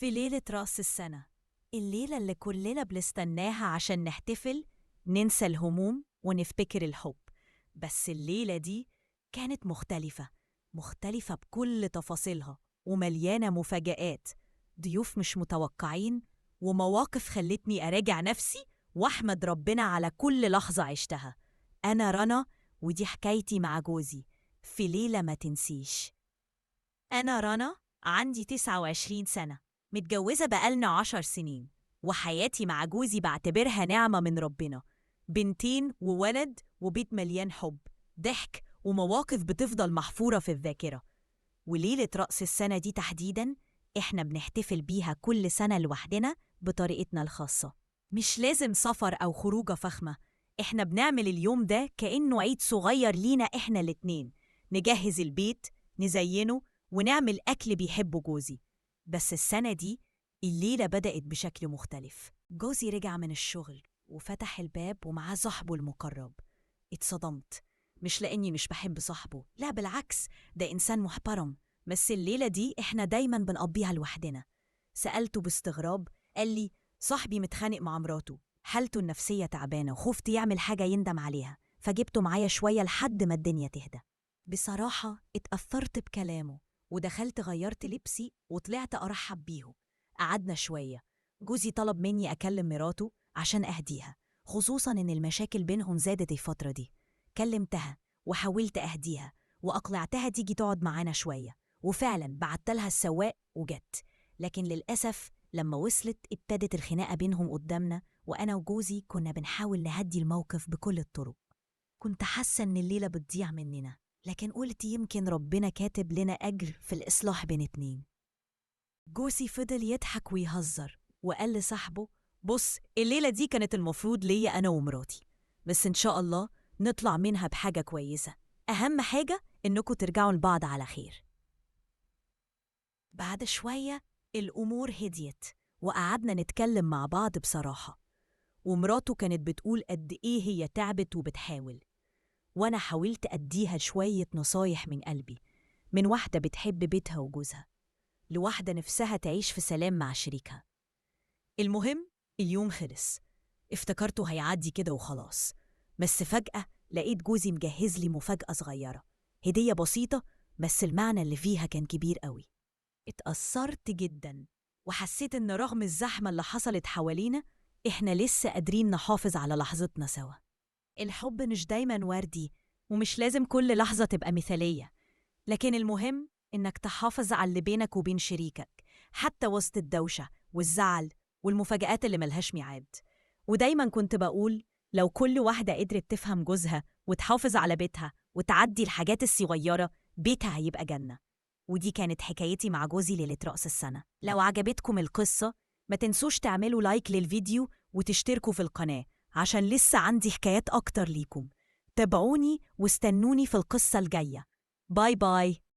في ليلة رأس السنة، الليلة اللي كلنا بنستناها عشان نحتفل، ننسى الهموم ونفتكر الحب. بس الليلة دي كانت مختلفة، مختلفة بكل تفاصيلها ومليانة مفاجآت، ضيوف مش متوقعين، ومواقف خلتني أراجع نفسي وأحمد ربنا على كل لحظة عشتها. أنا رنا، ودي حكايتي مع جوزي في ليلة ما تنسيش. أنا رنا، عندي 29 سنة، متجوزة بقالنا 10 سنين، وحياتي مع جوزي بعتبرها نعمة من ربنا. بنتين وولد وبيت مليان حب، ضحك، ومواقف بتفضل محفورة في الذاكرة. وليلة رأس السنة دي تحديداً إحنا بنحتفل بيها كل سنة لوحدنا بطريقتنا الخاصة. مش لازم سفر أو خروجة فخمة، إحنا بنعمل اليوم ده كأنه عيد صغير لينا إحنا الاتنين. نجهز البيت، نزينه، ونعمل أكل بيحبه جوزي. بس السنة دي الليلة بدأت بشكل مختلف. جوزي رجع من الشغل وفتح الباب ومعاه صاحبه المقرب. اتصدمت، مش لأني مش بحب صاحبه، لا بالعكس، ده إنسان محترم، بس الليلة دي إحنا دايما بنقضيها لوحدنا. سألته باستغراب، قال لي صاحبي متخانق مع مراته، حالته النفسية تعبانة وخفت يعمل حاجة يندم عليها، فجبته معايا شوية لحد ما الدنيا تهدى. بصراحة اتأثرت بكلامه ودخلت غيرت لبسي وطلعت أرحب بيه. قعدنا شوية، جوزي طلب مني أكلم مراته عشان أهديها، خصوصاً إن المشاكل بينهم زادت الفترة دي. كلمتها وحاولت أهديها وأقلعتها تيجي تقعد معانا شوية، وفعلاً بعتلها السواق وجت. لكن للأسف لما وصلت ابتدت الخناقة بينهم قدامنا، وأنا وجوزي كنا بنحاول نهدي الموقف بكل الطرق. كنت حاسة إن الليلة بتضيع مننا، لكن قلت يمكن ربنا كاتب لنا أجر في الإصلاح بين اتنين. جوزي فضل يضحك ويهزر وقال لصاحبه بص، الليلة دي كانت المفروض ليا أنا ومراتي، بس إن شاء الله نطلع منها بحاجة كويسة، أهم حاجة إنكم ترجعوا لبعض على خير. بعد شوية الأمور هديت وقعدنا نتكلم مع بعض بصراحة، ومراته كانت بتقول قد إيه هي تعبت وبتحاول، وأنا حاولت أديها شوية نصايح من قلبي، من واحدة بتحب بيتها وجوزها، لواحدة نفسها تعيش في سلام مع شريكها. المهم اليوم خلص، افتكرته هيعدي كده وخلاص، بس فجأة لقيت جوزي مجهز لي مفاجأة صغيرة، هدية بسيطة بس المعنى اللي فيها كان كبير قوي. اتأثرت جدا وحسيت إن رغم الزحمة اللي حصلت حوالينا إحنا لسه قادرين نحافظ على لحظتنا سوا. الحب مش دايما وردي، ومش لازم كل لحظة تبقى مثالية، لكن المهم إنك تحافظ على اللي بينك وبين شريكك حتى وسط الدوشة والزعل والمفاجآت اللي ملهاش ميعاد. ودايما كنت بقول لو كل واحدة قدرت تفهم جوزها وتحافظ على بيتها وتعدي الحاجات الصغيرة، بيتها هيبقى جنة. ودي كانت حكايتي مع جوزي ليلة رأس السنة. لو عجبتكم القصة ما تنسوش تعملوا لايك للفيديو وتشتركوا في القناة عشان لسه عندي حكايات أكتر ليكم. تابعوني واستنوني في القصة الجاية. bye bye.